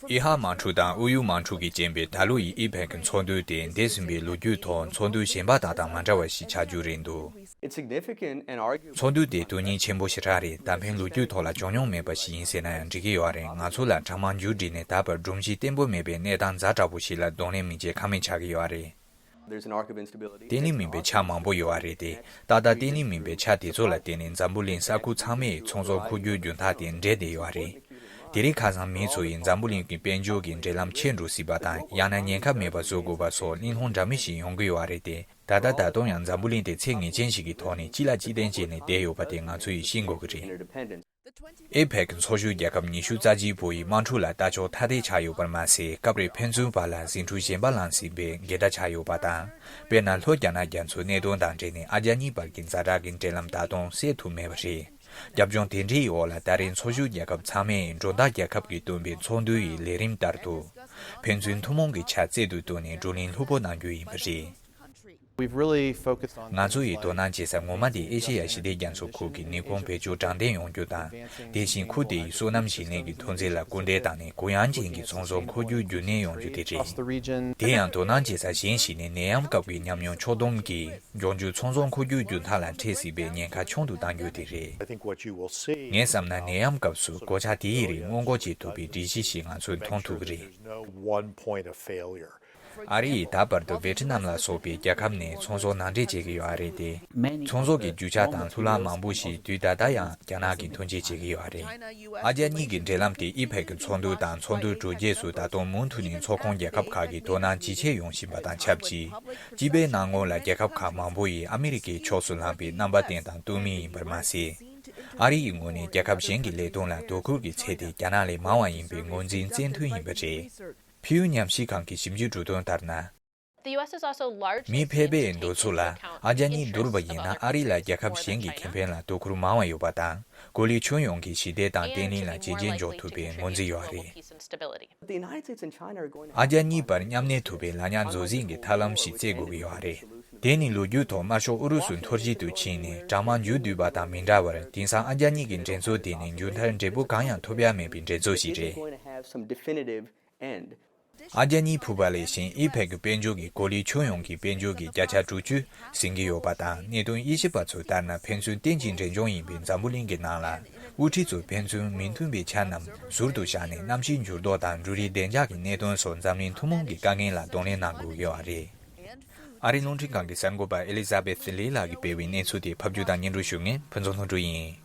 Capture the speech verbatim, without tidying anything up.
ཨི་ཧ་དམག་འཁྲུག་དང་ཨུ་ཡུ་དམག་འཁྲུག་གིས་རྐྱེན་པས་ད་ལོ་ཡི་ཨི་ཕེག་གི་ཚོགས་འདུ་དེ་འདས་ཟིན་པའི་ལོ་རྒྱུས་ཐོག་ཚོགས་འདུ་གཞན་པ་དག་དང་མ་འདྲ་བ་ཞིག་ཆགས་རྒྱུ་རེད་འདུག། It's significant and arguably ཚོགས་འདུ་དེ་དོན་སྙིང་ཆེན་པོ་ཞེ་དྲག་རེད། ད་ཕན་ལོ་རྒྱུས་ཐོག་ལ་བྱུང་མྱོང་མེད་པ་ཞིག་ཡིན་ཟེར་ན་ཡང་འགྲིག་གི་ཡོད་རེད། ང་ཚོ་ལ་གྲངས་མང་མཇུག་བསྒྲིལ་ནས་ད་བར་སྒྲོམ་གཞི་བརྟན་པོ་མེད་པའི་གནས་སྟངས་ཛ་དྲག་པོ་ཞིག་ལ་གདོང་ལེན་མི་བྱེད་ཁ་མེད་ཆགས་ཀྱི་ཡོད་རེད། There's an arc of instability. བརྟན་ལྷིང་མིན་པའི་ཆ་མང་པོ་ཡོད་པ་རེད་དེ། ཏག་ཏག་བརྟན་ལྷིང་མིན་པའི་ཆ་དེ་ཚོ་ལ་བརྟེན་ནས་འཛམ་བུ་གླིང་ས་ཁུལ་ཚང་མས་ཚོང་ཟོག་མཁོ་སྒྱུར་རྒྱུན་ཐག་དེ་འབྲེལ་བསྡད་ཡོད་པ་རེད། དེ་རིང་ཁ་སང་མི་ཚོ་ཡིས་འཛམ་བུ་གླིང་གི་དཔལ་འབྱོར་གྱི་འབྲེལ་ལམ་ཆད་འགྲོ་སྲིད་པ་དང་། ཡང་ན་ཉེན་ཁ་མེད་པ་བཟོ་དགོས་པ་སོགས་གླེང་སློང་འདྲ་མིན་ཞིག་ཡོང་གི་ཡོད་པ་རེད་དེ། ད་ལྟ་ད་དུང་ཡང་འཛམ་བུ་གླིང་དེ་ཚད་ངེས་ཅན་ཞིག་གི་ཐོག་ནས་གཅིག་ལ་གཅིག་བརྟེན་བྱས་ནས་བསྡད་ཡོད་པ་དེ་ང་ཚོ་ཡིས་ཤེས་དགོས་ཀྱི་རེད། ཨེ་ཕེག་ཚོགས་ཞུགས་རྒྱལ་ཁབ་ཉི་ཤུ་རྩ་གཅིག་པོ་ཡི་དམག་འཁྲུག་ལ་ལྟ་ཕྱོགས་ཐ་དད་ཆགས་ཡོད་པར་མ་ཟད། སྐབས་རེ་ཕན་ཚུན་བར་ལ་ཟིང་འཁྲུག་གཞན་པ་ལངས་སྲིད་པའི་འགལ་ཟླ་ཆགས་ཡོད་པ་དང་། དཔེར་ན། ལྷོ་རྒྱ་ནག་རྒྱ་མཚོའི་གནད་དོན་དང་འབྲེལ་ནས་ཨ་རྒྱ་གཉིས་བར་གྱི་ཛ་དྲག་གི་འབྲེལ་ལམ་ད་དུང་སེལ་ཐུབ་མེད་པ་རེད། རྒྱབ་ལྗོངས་དེ་འདྲའི་འོག་ལ་ད་རེས་ཚོགས་ཞུགས་རྒྱལ་ཁབ་ཚང་མས་མགྲོན་བདག་རྒྱལ་ཁབ་ཀྱིས་བཏོན་པའི་ཚོགས་འདུ་ཡི་ལས་རིམ་ལྟར་དུ། ཕན་ཚུན་ཐུན་མོང་གི་ཆ་རྩལ་དུ་བཏོན་ནས་བགྲོ་གླེང་ལྷུག་པོ་གནང་རྒྱུ་ཡིན་པ་རེད། We've really focused on ང་ཚོ་ཡིས་དོ་སྣང་བྱེད་ས་ངོ་མ་དེ་ཨེ་ཤེ་ཡ་ཞི་བདེ་རྒྱ་མཚོ་ཁུལ་གྱི་ནད་ཁུངས་བེད་སྤྱོད་དྲང་བདེན་ཡོང་རྒྱུ་དང་། དེ་བཞིན་ཁུལ་དེ་ཡི་སོ་ནམ་ཞིང་ལས་ཀྱི་ཐོན་རྫས་ལ་སྐུལ་འདེད་བཏང་ནས་གུ་ཡངས་ཅན་གྱི་ཚོང་ཟོག་མཁོ་སྒྱུར་རྒྱུན་གནས་ཡོང་རྒྱུ་དེ་རེད། across the region. དེ་ཡང་དོ་སྣང་བྱེད་ས་གཞན་ཞིག་ནི་ནད་ཡམས་སྐབས་ཀྱི་ཉམས་མྱོང་ཕྱོགས་བསྡོམས་ཀྱིས། མགྱོགས་འགྱུར་ཚོང་ཟོག་མཁོ་སྒྱུར་རྒྱུན་ཐག་ལ་འཕྲད་སྲིད་པའི་ཉེན་ཁ་ཆུང་དུ་གཏང་རྒྱུ་དེ་རེད། I think what you will see ངས་བསམ་ན་ནད་ཡམས་སྐབས་སུ་གོད་ཆག་དེའི་རིགས་སྔོན་འགོག་བྱེད་ཐུབ་པའི་སྒྲིག་གཞི་ཞིག་ང་ཚོས་མཐོང་ཐུབ་ཀྱི་རེད། There's no one point of failure. ཨ་རི་ཡིས་ད་བར་དུ་ཝེ་ཊི་ནམ་ལ་སོགས་པའི་རྒྱལ་ཁབ་ནས་ཚོང་ཟོག་ནང་འདྲེན་བྱེད་ཀྱི་ཡོད་རེད་དེ། ཚོང་ཟོག་གི་རྒྱུ་ཆ་དང་ལྷུ་ལག་མང་པོ་ཞིག་དུས་ད་ལྟ་ཡང་རྒྱ་ནག་གིས་ཐོན་སྐྱེད་བྱེད་ཀྱི་ཡོད་རེད། ཨ་རྒྱ་གཉིས་ཀྱི་འབྲེལ་ལམ་དེ་ཨི་ཕེག་གི་ཚོགས་འདུ་དང་ཚོགས་འདུ་གྲོལ་རྗེས་སུ་ད་དུང་མུ་མཐུད་ནས་ཚོགས་ཁོངས་རྒྱལ་ཁབ་ཁག་གིས་དོ་སྣང་ཇེ་ཆེ་ཡོང་བཞིན་པ་དང་ཆབས་ཅིག་སྤྱི་པའི་སྣང་ངོ་ལ་རྒྱལ་ཁབ་ཁག་མང་པོ་ཡིས་ཨ་མི་རི་ཀའི་ཕྱོགས་སུ་ལངས་པའི་རྣམ་པ་བསྟན་དང་བསྟུན་མིན་ཡིན་པར་མ་ཟད། ཨ་རི་ཡི་ངོས་ནས་རྒྱལ་ཁབ་གཞན་གྱི་ལས་དོན་ལ་དོ་ཁུར་གྱི་ཚད་དེ་རྒྱ་ནག་ལས་མང་བ་ཡིན་པའི་ངོས་འཛིན་བཙན་མཐུན་ཡིན་པ་རེད། ཕིའུ་ཉམས་ཞིབ་ཁང་གི་ཞིབ་འཇུག་གྲོས་དོན་ལྟར་ན། The U S is also largely མི་ཕལ་པའི་འདུ་ཚོགས་ལ་ཨ་རྒྱ་གཉིས་བསྡུར་བ་ཡིན་ན་ཨ་རི་ལ་རྒྱལ་ཁབ་གཞན་གྱི་ཁེ་ཕན་ལ་དོ་ཁུར་མང་བ་ཡོད་པ་དང་། གོ་ལའི་ཁྱོན་ཡོངས་ཀྱི་ཞི་བདེ་དང་བརྟན་ལྷིང་ལ་བྱས་རྗེས་འཇོག་ཐུབ་པའི་ངོས་འཛིན་ཡོད་རེད། The United States and China are going to ཨ་རྒྱ་གཉིས་བར་མཉམ་གནས་ཐུབ་པའི་ལག་ཉར་མཛོད་འཛིན་གྱི་ཐབས་ལམ་ཞིག་བཙལ་དགོས་ཀྱི་ཡོད་རེད། དེ་ནི་ལོ་རྒྱུས་ཐོག་དམར་ཤོག་ཨུ་རུ་སུ་འཐོར་བཤིག་ཏུ་ཕྱིན་ནས་གྲངས་མང་མཇུག་བསྡུས་པ་དང་མི་འདྲ་བར། དེང་སང་ཨ་རྒྱ་གཉིས་ཀྱི་འགྲན་རྩོད་དེ་ནི་མཇུག་མཐར་འབྲས་བུ་གང་ཡང་ཐོབ་ཡ་མེད་པའི་འགྲན་རྩོད་ཞིག་རེད། Going to have some definitive end. ཨ་རྒྱ་གཉིས་ཕུད་པ་ལས་གཞན་ཨི་ཕེག་གི་དཔལ་འབྱོར་གྱི་གོ་ལའི་ཁྱོན་ཡོངས་ཀྱི་དཔལ་འབྱོར་གྱི་བརྒྱ་ཆ་དྲུག་ཅུ་ཟིན་གྱི་ཡོད་པ་དང་། གནད་དོན་དབྱེ་ཞིབ་པ་ཚོས་ལྟར་ན་ཕན་ཚུན་རྟེན་གྱི་འབྲས་ལྗོངས་ཡིན་པའི་འཛམ་བུ་གླིང་གི་ནང་ལ། དབུ་ཁྲིད་ཚོས་ཕན་ཚུན་མི་མཐུན་པའི་ཆ་རྣམས་ཟུར་དུ་བཞག་ནས་གནམ་གཤིས་འགྱུར་ལྡོག་དང་འབྲུ་རིགས་བདེ་འཇགས་ཀྱི་གནད་དོན་སོགས་འཛམ་གླིང་ཐུན་མོང་གི་དཀའ་ངལ་ལ་གདོང་ལེན་གནང་དགོས་ཀྱི་ཡོད་རེད། ཨ་རིའི་རླུང་འཕྲིན་ཁང་གི་གསར་འགོད་པ་ཨེ་ལི་ཛ་བེ་ལི་ལགས་ཀྱིས་སྤེལ་བའི་གནས་ཚུལ་དེ་ཕབ་སྒྱུར་དང་སྙན་སྒྲོན་ཞུ་མཁན་ཕུན་ཚོགས་ལྷུན་གྲུབ་ཡིན།